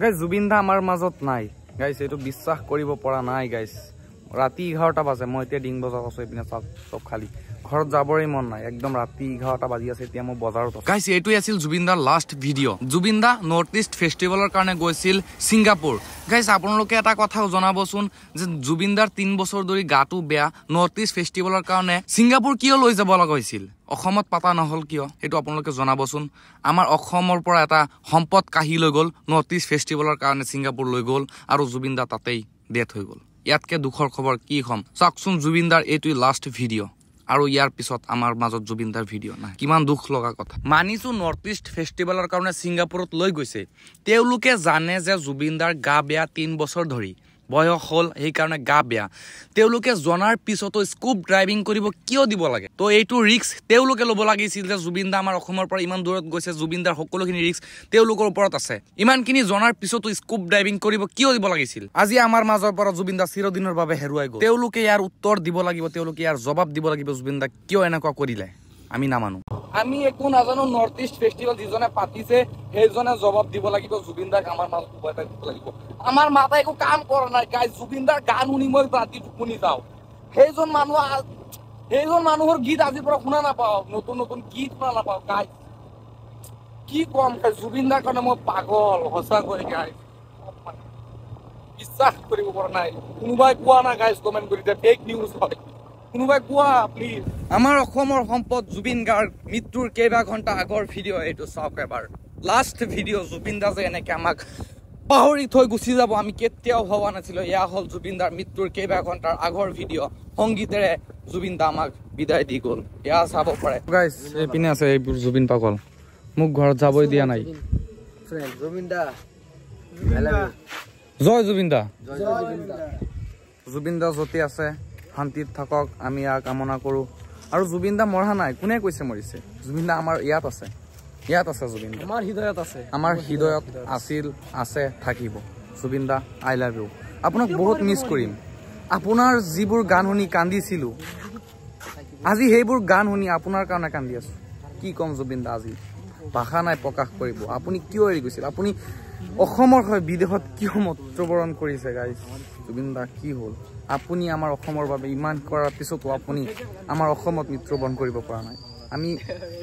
Guys, Zubeen দা আমাৰ মাজত নাই গাইজ, এইটো বিশ্বাস কৰিব পৰা নাই গাইজ। ৰাতি 11টা বাজে, মই এতিয়া ডিং বজাৰত আছোঁ। এইপিনে চাওক চব খালী, ঘৰত যাবৰে মন নাই একদম। ৰাতি 11টা বাজি আছে, এতিয়া মই বজাৰত আছোঁ গাইজ। এইটোৱে আছিল জুবিন দাৰ লাষ্ট ভিডিঅ'। জুবিন দা নৰ্থ ইষ্ট ফেষ্টিভেলৰ কাৰণে গৈছিল ছিংগাপুৰ। গাইজ, আপোনালোকে এটা কথা জনাবচোন যে জুবিন দাৰ 3 বছৰ ধৰি গাটো বেয়া, নৰ্থ ইষ্ট ফেষ্টিভেলৰ কাৰণে ছিংগাপুৰ কিয় লৈ যাব লগা হৈছিল? অসমত পাতা নহ'ল কিয়? সেইটো আপোনালোকে জনাবচোন। আমাৰ অসমৰ পৰা এটা সম্পদ কাঢ়ি লৈ গ'ল, নৰ্থ ইষ্ট ফেষ্টিভেলৰ কাৰণে ছিংগাপুৰ লৈ গ'ল আৰু জুবিন দা তাতেই ডেথ হৈ গ'ল। ইয়াতকে দুখৰ খবৰ কি ক'ম? চাওকচোন, জুবিন দাৰ এইটোৱে লাষ্ট ভিডিঅ' আৰু ইয়াৰ পিছত আমাৰ মাজত জুবিন দাৰ ভিডিঅ' নাই। কিমান দুখ লগা কথা। মানিছো নৰ্থ ইষ্ট ফেষ্টিভেলৰ কাৰণে ছিংগাপুৰত লৈ গৈছে, তেওঁলোকে জানে যে জুবিন দাৰ গা বেয়া, 3 বছৰ ধৰি বয়স হ'ল, সেইকাৰণে গা বেয়া। তেওঁলোকে জনাৰ পিছতো স্কুব ড্ৰাইভিং কৰিব কিয় দিব লাগে? তো এইটো ৰিস্ক তেওঁলোকে ল'ব লাগিছিল যে জুবিন দা আমাৰ অসমৰ পৰা ইমান দূৰত গৈছে, জুবিন দাৰ সকলোখিনি ৰিস্ক তেওঁলোকৰ ওপৰত আছে। ইমানখিনি জনাৰ পিছতো স্কুব ড্ৰাইভিং কৰিব কিয় দিব লাগিছিল? আজি আমাৰ মাজৰ পৰা জুবিন দা চিৰদিনৰ বাবে হেৰুৱাই গ'ল। তেওঁলোকে ইয়াৰ উত্তৰ দিব লাগিব, তেওঁলোকে ইয়াৰ জবাব দিব লাগিব, জুবিন দাক কিয় এনেকুৱা কৰিলে। আমি নামানো, আমি একো নাজানো। নৰ্থ ইষ্ট ফেষ্টিভেল যিজনে পাতিছে সেইজনে জবাব দিব লাগিব, জুবিন দাক আমাৰ মাজত উভতাই দিব লাগিব। আমাৰ মাথাই একো কাম কৰা নাই গাইজ। জুবিন দাৰ গান শুনি মই ৰাতি টোপনি যাওঁ। সেইজন মানুহৰ গীত আজিৰ পৰা শুনা নাপাওঁ, নতুন নতুন গীত শুনা নাপাওঁ গাইজ। কি ক'ম গাইজ, জুবিন দাৰ কাৰণে মই পাগল সঁচাকৈ গাইজ, বিশ্বাস কৰিব পৰা নাই। কোনোবাই কোৱা না গাইজ, কমেণ্ট কৰি দিয়া, ফেক নিউজ হয়, কোনোবাই কোৱা প্লিজ। আমাৰ অসমৰ সম্পদ জুবিন গাৰ্গ মৃত্যুৰ কেইবা ঘণ্টা আগৰ ভিডিঅ' এইটো চাওক এবাৰ, লাষ্ট ভিডিঅ'। জুবিন দা যে এনেকে আমাক পাহৰি থৈ গুচি যাব আমি কেতিয়াও ভবা নাছিলো। এয়া হ'ল জুবিন দাৰ মৃত্যুৰ কেইবা ঘণ্টাৰ আগৰ ভিডিঅ'। সংগীতেৰে জুবিন দা আমাক বিদায় দি গ'ল, এয়া চাব পাৰে গাইজ। এইপিনে আছে এইবোৰ জুবিন পাগল, মোক ঘৰত যাবই দিয়া নাই। জয় জুবিন দা। জুবিন দা য'তে আছে শান্তিত থাকক, আমি ইয়াৰ কামনা কৰোঁ। আৰু জুবিন দা মৰা নাই, কোনে কৈছে মৰিছে? জুবিন দা আমাৰ ইয়াত আছে, ইয়াত আছে জুবিন দা, আমাৰ হৃদয়ত আছে, আমাৰ হৃদয়ত আছিল, আছে, থাকিব। জুবিন দা I love you, আপোনাক বহুত মিছ কৰিম। আপোনাৰ যিবোৰ গান শুনি কান্দিছিলোঁ, আজি সেইবোৰ গান শুনি আপোনাৰ কাৰণে কান্দি আছোঁ। কি ক'ম জুবিন দা, আজি ভাষা নাই প্ৰকাশ কৰিব। আপুনি কিয় এৰি গৈছিল? আপুনি অসমৰ হৈ বিদেশত কিয় মৃত্যুবৰণ কৰিছে গাইজ? জুবিন দা কি হ'ল? আপুনি আমাৰ অসমৰ বাবে ইমান কৰাৰ পিছতো আপুনি আমাৰ অসমত মৃত্যুবৰণ কৰিব পৰা নাই, আমি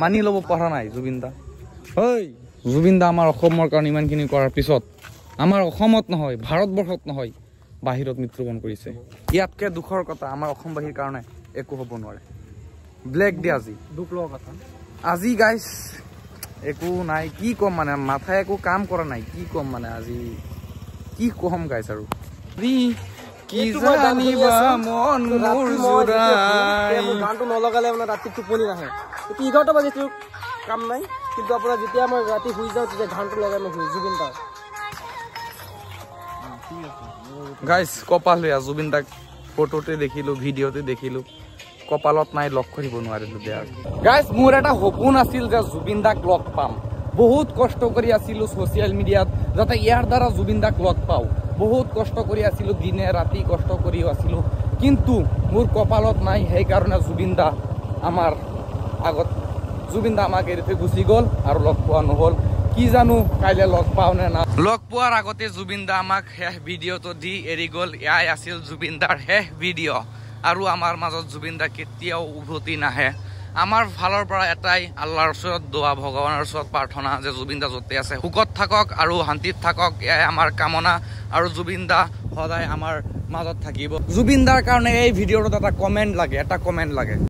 মানি ল'ব পৰা নাই জুবিন দা। ঐ জুবিন দা আমাৰ অসমৰ কাৰণে ইমানখিনি কৰাৰ পিছত আমাৰ অসমত নহয়, ভাৰতবৰ্ষত নহয়, বাহিৰত মৃত্যুবৰণ কৰিছে। ইয়াতকে দুখৰ কথা আমাৰ অসমবাসীৰ কাৰণে একো হ'ব নোৱাৰে। ব্লেক ডে আজি, দুখ লগা কথা আজি গাইজ। একো নাই, কি ক'ম মানে, মাথাই একো কাম কৰা নাই, কি ক'ম মানে আজি, কি ক'ম গাইজ। আৰু কি জানিবা মন মোৰ জোৰাই, গানটো নলগালে মানে ৰাতি টোপনি নাহে। এতিয়া 11টা বাজিটো কাম নাই, কিন্তু আপোনাৰ যেতিয়া মই ৰাতি শুই যাওঁ তেতিয়া গানটো লগাই মই শুই। জুবিন দা গাইজ কপাল বেয়া, জুবিন দাক ফটোতে দেখিলো, ভিডিঅ'তে দেখিলো, কপালত নাই, লগ কৰিব নোৱাৰিলো। বেয়া গাইজ। মোৰ এটা সপোন আছিল যে জুবিন দাক লগ পাম। বহুত কষ্ট কৰি আছিলো ছ'চিয়েল মিডিয়াত যাতে ইয়াৰ দ্বাৰা জুবিন দাক লগ পাওঁ। বহুত কষ্ট কৰি আছিলো, দিনে ৰাতি কষ্ট কৰি আছিলো, কিন্তু মোৰ কপালত নাই। সেইকাৰণে জুবিন দা আমাৰ আগত, জুবিন দা আমাক এৰি থৈ গুচি গ'ল আৰু লগ পোৱা নহ'ল। কি জানো কাইলৈ লগ পাওঁ নে না। লগ পোৱাৰ আগতে জুবিন দা আমাক শেষ ভিডিঅ'টো দি এৰি গ'ল। এয়াই আছিল জুবিন দাৰ শেষ ভিডিঅ' আৰু আমাৰ মাজত জুবিন দা কেতিয়াও উভতি নাহে। আমাৰ ফালৰ পৰা এটাই আল্লাহৰ ওচৰত দোৱা, ভগৱানৰ ওচৰত প্ৰাৰ্থনা যে জুবিন দা য'তে আছে সুখত থাকক আৰু শান্তিত থাকক, এয়াই আমাৰ কামনা। আৰু জুবিন দা সদায় আমাৰ মাজত থাকিব। জুবিন দাৰ কাৰণে এই ভিডিঅ'টোত এটা কমেণ্ট লাগে, এটা কমেণ্ট লাগে।